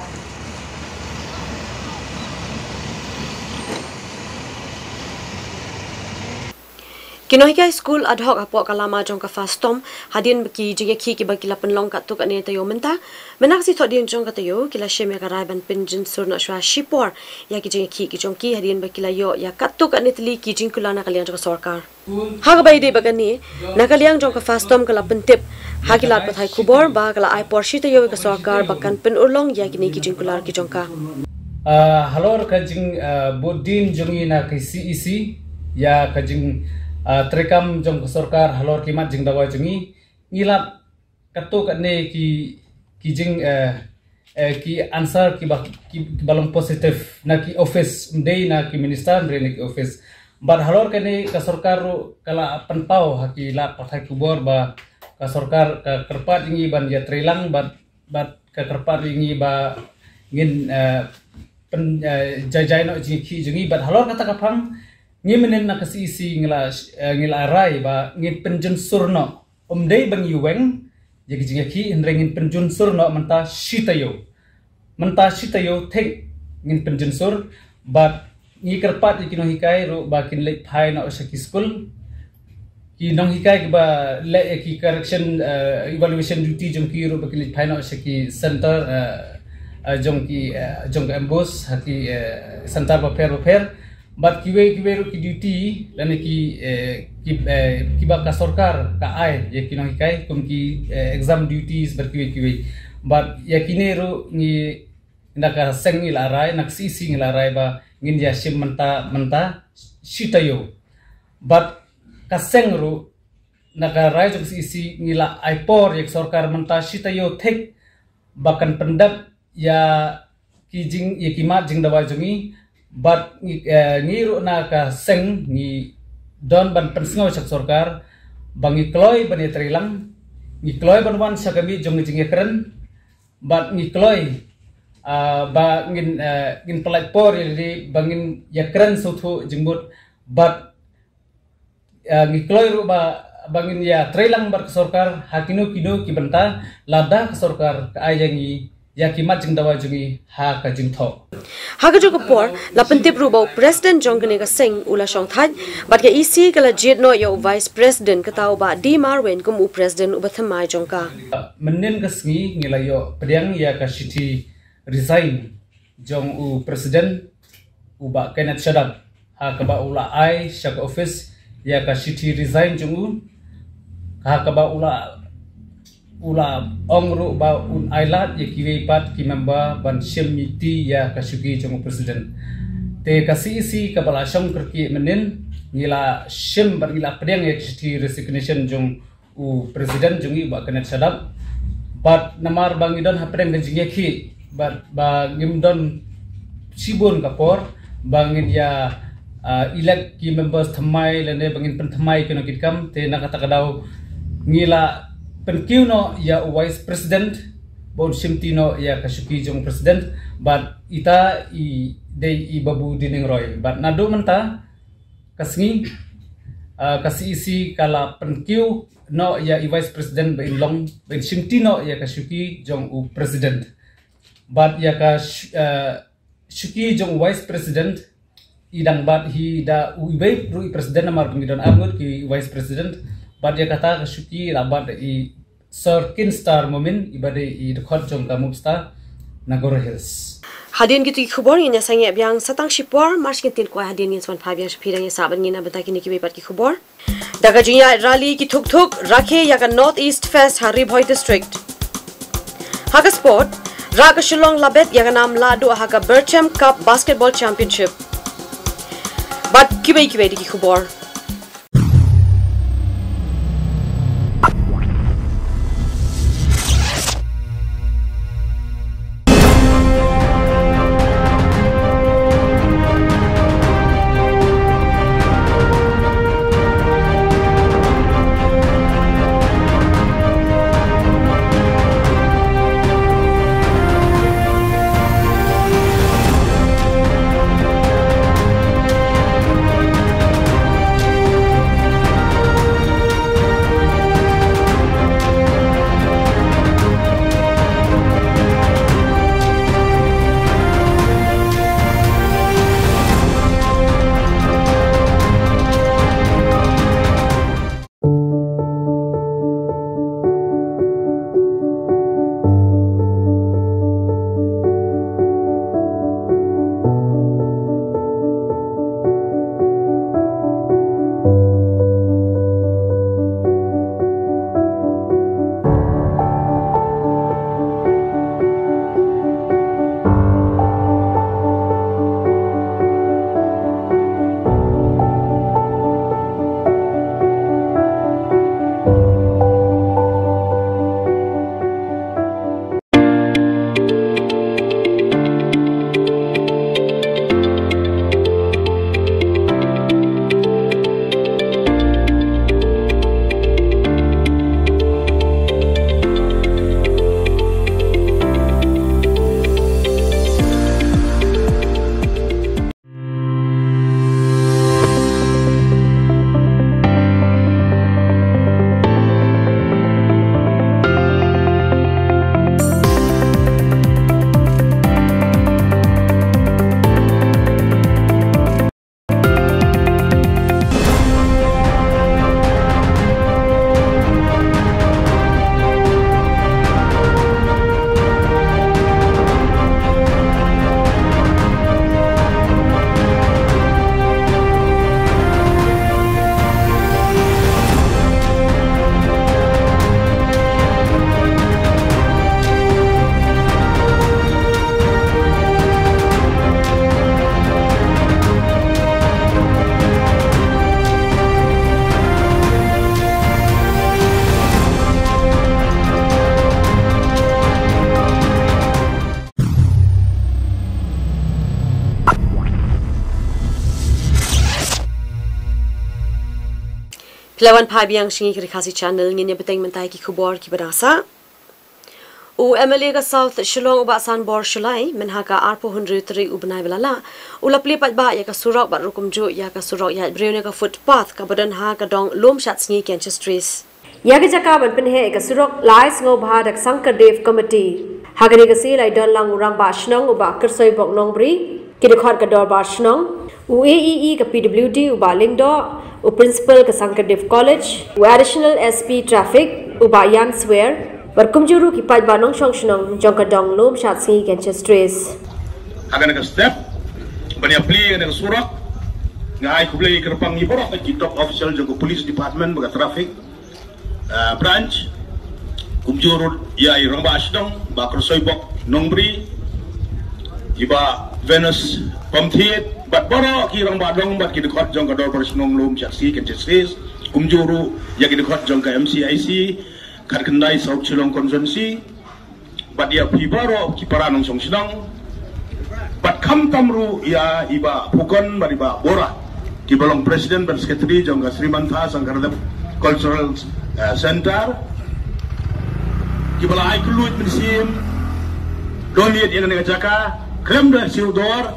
Ki nonghikai skul ad hoc hapoh ka lama jong ka FASTOM, hadien ba ki jingïakhih kiba ki la pynlong katto katne taïew mynta, mynta ka sngi Thohdieng jong ka taïew ki la shim ïa ka rai ban pynjynsur noh shuwa shipor ïa ki jingïakhih ki jong ki hadien ba ki la ïoh ïa katto katne tylli ki jingkular na ka liang jong ka sorkar. Ha kaba ïadei bad kane, na ka liang jong ka FASTOM ka la pyntip ha ki lad pathai khubor ba ka la ai por shi taïew ïa ka sorkar ba kan pynurlong ïa kine ki jingkular ki jong ka. Ah, halor ka jing ah, bud dien jong ngi na ka C E C ïa ka jing ah, treikam jong ka sorkar halor ki mat jingdawa jong ngi, ngi lap katto katne ki ki jing eh, eh, ki answer kiba ki, kiba long positive na ki office, ym dei na ki minister, ym dei na ki office. Bad halor kane ka sorkar ruh ka la pynpaw ha ki lad pathai khubor ba ka sorkar ka kyrpad ïa ngi ban ïatreilang bad bad ka kyrpad ïa ngi ba ngin eh, pyn eh, jai jai noh jingïakhih jong ngi, bad halor kata ka phang ngi mynnin na ka C E C ngi la eh, ngi la rai ba ngin pynjynsur noh, ym dei ban ïuweng ïa ki jingïakhih, hynrei ngin pynjynsur noh mynta shi taïew. Mynta shi taïew thik ngin pynjynsur, bad ngi kyrpad ïa ki nonghikai ruh ba kin leit phai noh sha ki skul. Ki nonghikai kiba leh ïa ki correction eh, evaluation duty jong ki ruh ba kin leit phai noh sha ki center eh, eh, jong ki eh, jong ka MBOSE ha ki eh, center bapher bapher. Bad kiwei kiwei ruh ki duty lane ki eh, ki eh, kiba ka sorkar ka ai ïa ki nonghikai kum ki eh, exam duties bad kiwei kiwei. Bad ïa kine ruh ngi na ka seng ngi la rai, na ka C E C ngi la rai ba ngin ïa shim mynta mynta shi taïew. Bad ka seng ruh na ka rai jong ka C E C ngi la ai por ïa ka sorkar mynta shi taïew thik ba kan pyndep ïa ki jing ïa ki mat jingdawa jong ngi, bad ngi eh, ngi ruh na ka seng ngi don ban pynsngew sha ka sorkar ba ngi kloi ban ïatreilang, ngi kloi ban wan sha ka miej jong ka jingïakren, bad ngi kloi ah, ba ngin eh, ngin pynlait por ïa lade ba ngin ïakren sngewthuh jingmut, bad eh, ngi kloi ruh ba ba ngin ïatreilang bad ka sorkar ha kino kino ki bynta lada ka sorkar ka ai ïa ngi ïa ki mat jingdawa jong ngi ha ka jingthoh. Ha kajuh ka por, la pyntip ruh ba u President jong kane ka seng u la shong thait, bad ka E C ka la jied noh ïa u Vice President, kata u Bah D Marwein kum u President uba thymmai jong ka. Mynnin ka sngi ngi la ïoh pdiang ïa ka shithi resign jong u President, u Bah Kenneth Shadap, ha kaba u la ai sha ka office ïa ka shithi resign jong u, ha kaba u la u la ong ruh ba un ai lad ïa kiwei pat ki member ban shim miti ïa ka shuki jong u President. Te ka C E C kaba la shong kyrkieh mynnin, ngi la shim bad ngi la pdiang ïa ka shithi resignation jong u President jong ngi, Bah Kenneth Shadap. Bad namar ba ngi don hapdeng ka jingïakhih, bad ba ngim don shibun ka por ba ngin ïa ah, elect ki members thymmai lane ba ngin pynthymmai kino ki kam, te na kata ka daw ngi la pynkiew noh ïa u Vice President ba un shimti noh ïa ka shuki jong u President, bad ita i dei i Babu Dining Roy. Bad naduh mynta ka sngi, ah, ka C E C ka la pynkiew noh ïa i Vice President ba in long, ba in shimti noh ïa ka shuki jong u President. Bad ïa ka sh-, ah, shuki jong u Vice President i dang bat hi da u iwei ruh i President, namar ba ngi don arngut ki Vice President. Bad ïa kata ka shuki la bat da i Sir Kinstar Momin, i ba dei i dkhot jong ka Mupsta Nagoro Hills. Hadien kito ki khubor ngin ïa sangeh biang sa tang shipor, mar shi ngin tin kwai hadien ngin sa wan phai biang sha phi, dang ïa sah bad ngi na bynta kine kiwei pat ki khubor. Da ka jingïaid rally ki thuk thuk rakhe ïa ka North East Fest ha Ri Bhoi District. Ha ka sport, rah ka Shillong la bet ïa ka nam lahduh ha ka Berchem Cup Basketball Championship. Bad kiwei kiwei de ki khubor. Phi la wan phai biang sha ngi ka Ri Khasi Channel, ngin ïa bteng mynta ïa ki khubor kiba dang sah. U M L A ka South Shillong u Bah Sanbor Shullai, mynha ka arphew hynriew tarik u bnai ba la lah, u la plie paidbah ïa ka surok bad ruh kumjuh ïa ka surok ïaid briew ne ka footpath kaba don ha ka dong Lum Shatsngi Kynshah Street. Ïa ka jaka ban pynheh ïa ka surok la ai sngewbha da ka Sankardev Committee. Ha kane ka sngi la ïadon lang u Rangbah Shnong u Bah Kyrsoibok Nongbri, ki dkhot ka Dorbar Shnong, u A E E ka P W D u Bah Lyngdoh, u Principal ka Sankardev College, u Additional S P Traffic u Bah Ian Swer, bad kumjuh ruh ki paidbah nongshong shnong jong ka dong Lum Shatsngi Kynshah Street. Ha kane ka step ban ïa plie ïa kane ka surok, nga ai khublei kyrpang ïa baroh ki top official jong ka Police Department bad ka Traffic ah, Branch, kumjuh ruh ïa i Rangbah Shnong Bah Kyrsoibok Nongbri, i Bah Venus Pamthied, bad baroh ki Rangbah Dong bad ki dkhot jong ka Dorbar Shnong Lum Shatsngi Kynshah Street, kumjuh ruh ïa ki dkhot jong ka M C I C Khatkhyndai South Shillong Constituency, bad ïa phi baroh ki para nongshong shnong, bad khamtam ruh ïa i Bah Phukan bad i Bah Bora, kiba long President bad Secretary jong ka Srimantha Sankardev Cultural, eh, Center. Kiba la ai kylluid mynsiem don ïa kane ka jaka, khlem da siew dor.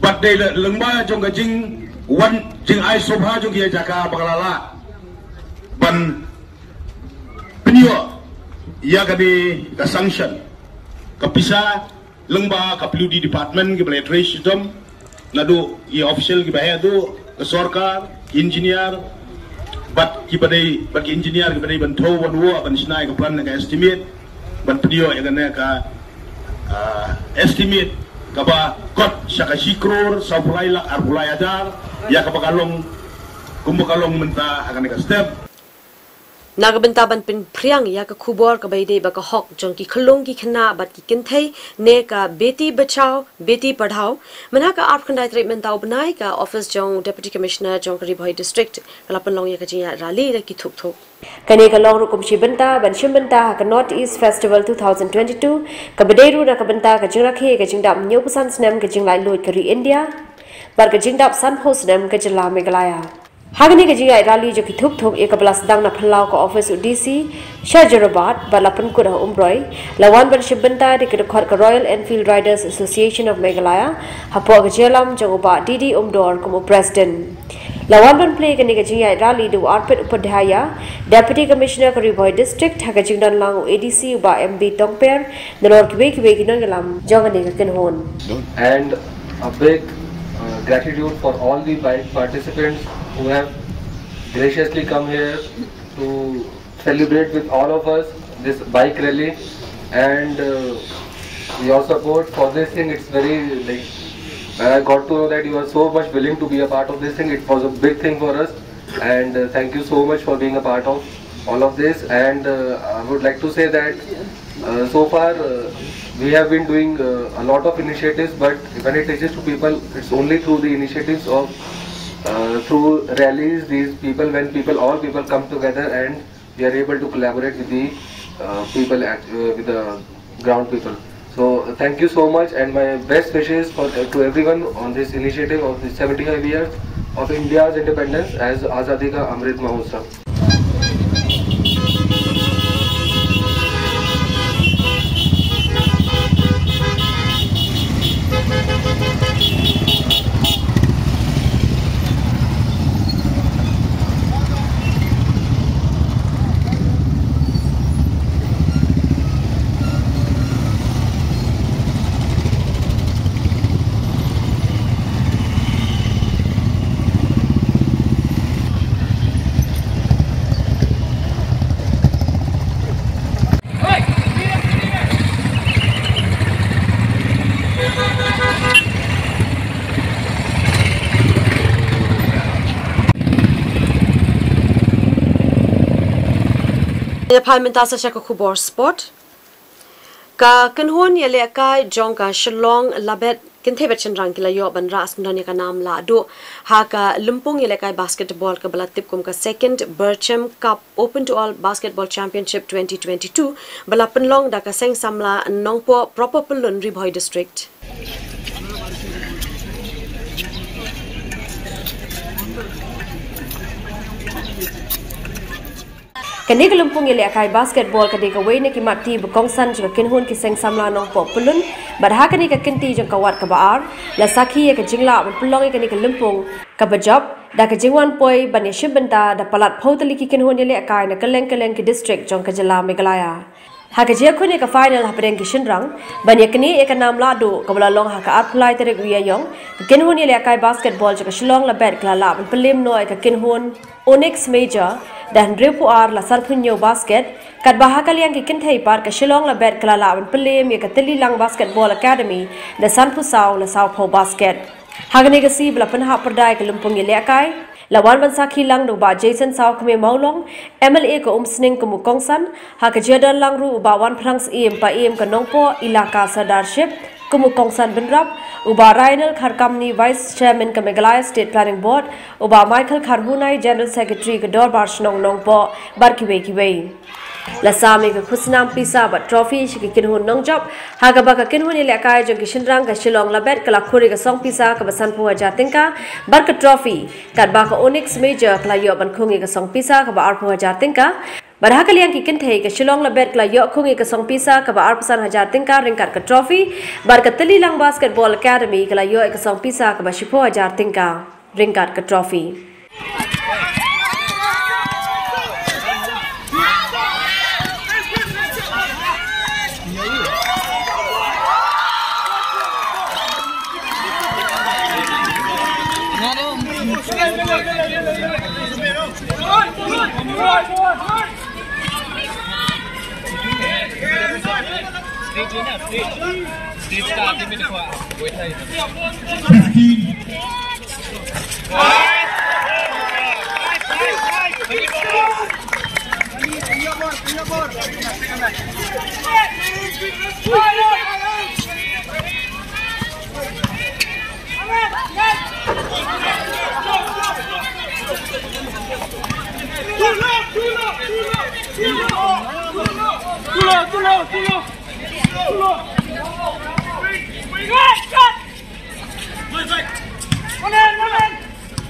Bad dei la lyngba jong ka jingwan jingai sngewbha jong ki ïa jaka ba ka la lah ban pynïoh ïa kane ka sanction, ka pisa, lyngba ka W D department kiba la trei shitom, naduh ïa official kiba heh duh, ka sorkar, engineer, bad kiba dei, bad ki engineer kiba dei ban thew, ban wad, ban shna ïa ka plan, ka estimate, ban pynïoh ïa kane ka, ah, estimate kaba kot sha ka shi klur sawphew lai lak arphew lai hajar, ïa kaba ka long, kumba ka long mynta ha kane ka step. Na ka bynta ban pynphriang ïa ka khubor kaba ïadei bad ka hok jong ki khyllung ki khynnah bad ki kynthei ne ka Beti Bachao Beti Padhao, mynta ka arphew khyndai tarik mynta u bnai, ka office jong Deputy Commissioner jong ka Ri Bhoi District ka la pynlong ïa ka jingïaid rally da ki thuk thuk. Kane ka long ruh kum shi bynta ban shim bynta ha ka North East Festival two thousand twenty-two, kaba dei ruh na ka bynta ka jingrakhe ka jingdap hynñiewphew san snem ka jinglaitluid ka ri India bad ka jingdap sanphew snem ka jylla Meghalaya. Ha kane ka jingïaid rally jong ki thuk thuk ïa kaba la sdang na phyllaw ka office u D C sha Jorabat bad la pynkut ha Umroi, la wan ban shim bynta da ki dkhot ka Royal Enfield Riders Association of Meghalaya, hapoh ka jingïalam jong u Bah D D Umdor kum u president. La wan ban plie kane ka jingïaid rally da u Arpit Upadhyaya, Deputy Commissioner ka Ri Bhoi District, ha ka jingdon lang u A D C u Bah M B Tongper, nalor kiwei kiwei ki nongïalam jong kane ka kynhun. And a big, uh, gratitude for all the bike participants who have graciously come here to celebrate with all of us this bike rally, and, uh, your support for this thing, it's very, like, when I got to know that you are so much willing to be a part of this thing, it was a big thing for us, and, uh, thank you so much for being a part of all of this. And, uh, I would like to say that, uh, so far, uh, we have been doing, uh, a lot of initiatives, but when it reaches to people, it's only through the initiatives of, uh, through rallies, these people, when people, all people come together and we are able to collaborate with the, uh, people at, uh, with the ground people. So thank you so much, and my best wishes for, uh, to everyone on this initiative of the seventy-five years of India's independence as Azadi Ka Amrit Mahotsav. Ïa phai mynta sa sha ka khubor sport. Ka kynhun ïalehkai jong ka Shillong Labet kynthei bad shynrang ki la ïoh ban rah syndon ïa ka nam lahduh ha ka lympung ïalehkai basketball kaba la tip kum ka Second Birchem Cup Open to All Basketball Championship twenty twenty-two, ba la pynlong da ka Seng Samla Nongpoh, Proper Pyllun, Ri Bhoi District. Kane ka lympung ïalehkai basketball ka dei kawei na ki mat ti ba kongsan jong ka kynhun ki Seng Samla Nongpoh Pyllun, bad ha kane ka kynti jong ka wat kaba ar, la sakhi ïa ka jinglah ban pynlong ïa kane ka lympung kaba jop da ka jingwan poi ban ïashim bynta da palat phew tylli ki kynhun ïalehkai na kylleng kylleng ki district jong ka jylla Meghalaya. Ha ka jingïakhun ïa ka final hapdeng ki shynrang ban ïaknieh ïa ka nam lahduh kaba la long ha ka arphew lai tarik u Ïaïong, ka kynhun ïalehkai basketball jong ka Shillong Labet ka la lah ban pynlem noh ïa ka kynhun Onyx Major da hynriewphew ar la sanphew hynñiew basket, katba ha ka liang ki kynthei pat ka Shillong Labet ka la lah ban pynlem ïa ka Tyllilang Basketball Academy da sanphew saw la sawphew basket. Ha kane ka sngi ba la pynhap pyrda ïa ka lympung ïalehkai, la wan ban sakhi lang da u Bah Jason Sawkmie Mawlong, M L A ka Umsning kum u kongsan, ha ka jingdon lang ruh u Bah Wanphrang Syiem, Paiem ka Nongpoh Elaka Sirdarship kum u kongsan bynrap, u Bah Rainal Kharkamni, Vice Chairman ka Meghalaya State Planning Board, u Bah Michael Kharhunai, General Secretary ka Dorbar Shnong Nongpoh, bad kiwei kiwei. La sam ïa ka khusnam pisa bad trophy sha ki kynhun nongjop, ha kaba ka kynhun ïalehkai jong ki shynrang ka Shillong Labet ka la khur ïa ka song pisa kaba sanphew hajar tyngka bad ka trophy, katba ka Onyx Major ka la ïoh ban khung ïa ka song pisa kaba arphew hajar tyngka. Bad ha ka liang ki kynthei, ka Shillong Labet ka la ïoh khung ïa ka song pisa kaba arphew san hajar tyngka ryngkat ka trophy, bad ka Tylli Lang Basketball Academy ka la ïoh ïa ka song pisa kaba shiphew hajar tyngka ryngkat ka trophy.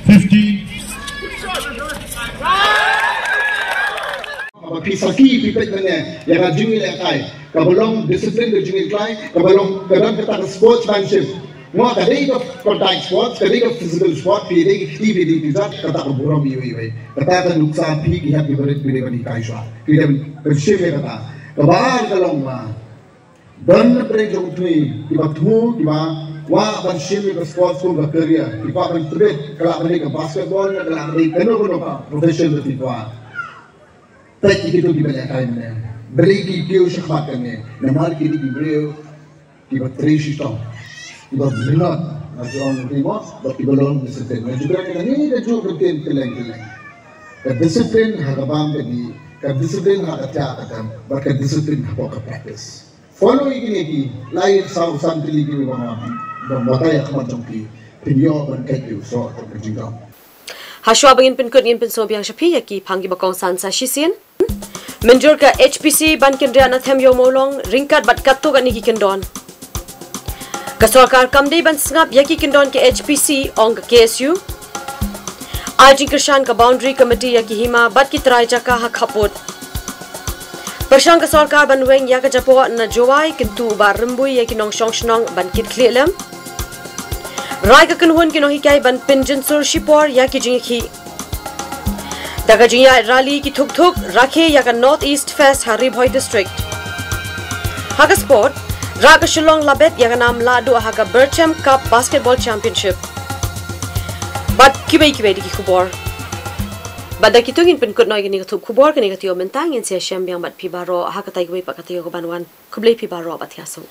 Fifteen. Haba phi sakhi phi peit mynne ïa ka jingïalehkai kaba long discipline ka jingïalehkai kaba long ka dang kata ka sportsmanship. Mo ka dei ka contact sports, ka dei ka physical sport, phi dei ki kti, phi dei ki jat, kata ka burom iwei iwei. Kata ka nuksa phi ki hap ki barit phi dei ban hikai shwa. Phi dei ban shim ïa kata. Kaba ar ka long ba don na pdeng jong ki kiba thmu, kiba kwah ban shim ïa ka sports kum ka career, ki kwah ban tbit, ka lah ban dei ka basketball, ka lah ban dei kano kano ka profession ba ki kwah. Peit ïa kito kiba lehkai mynne. Balei ki kiew shakhmat kane? Namar ki dei ki briew kiba trei shitom, kiba minot, nga ju ong ruh mo, bad kiba long discipline. Nga ju kren kane da juh kyntien kylleng kylleng. Ka discipline ha ka bam ka dih, ka discipline ha ka thiah ka tem, bad ka discipline hapoh ka practice. Follow ïa kine ki lai saw san tylli kiba nga, ba nga batai ha khmat jong phi, phin ïoh ban kait ïa u soh ka jingdon. Hashwa ba ngin pynkut, ngin pynsngew biang sha phi ïa ki phang kiba kongsan sa shisien. Mynjur ka H P C ban kynriah na Them Ïew Mawlong ryngkat bad katto katne ki kyndon. Ka sorkar kam dei ban sngap ïa ki kyndon ka H P C, ong ka K S U. Ai jingkyrshan ka Boundary Committee ïa ki hima bad ki trai jaka ha khappud. Pyrshang ka sorkar ban weng ïa ka japoh na Jowai, kyntu u Bah Rymbui ïa ki nongshong shnong ban kit khlieh lem. Rai ka kynhun ki nonghikai ban pynjynsur shipor ïa ki jingïakhih. Da ka jingïaid rally ki thuk thuk rakhe ïa ka North East Fest ha Ri Bhoi District. Ha ka sport, rah ka Shillong Labet ïa ka nam lahduh ha ka Berchem Cup Basketball Championship. Bad kiwei kiwei de ki khubor. Bad da kito ngin pynkut noh ïa kane ka thup khubor, kane ka taïew mynta, ngin sa ïashem biang bad phi baroh ha ka taïew kawei pat ka taïew kaban wan. Khublei phi baroh bad thiah suk.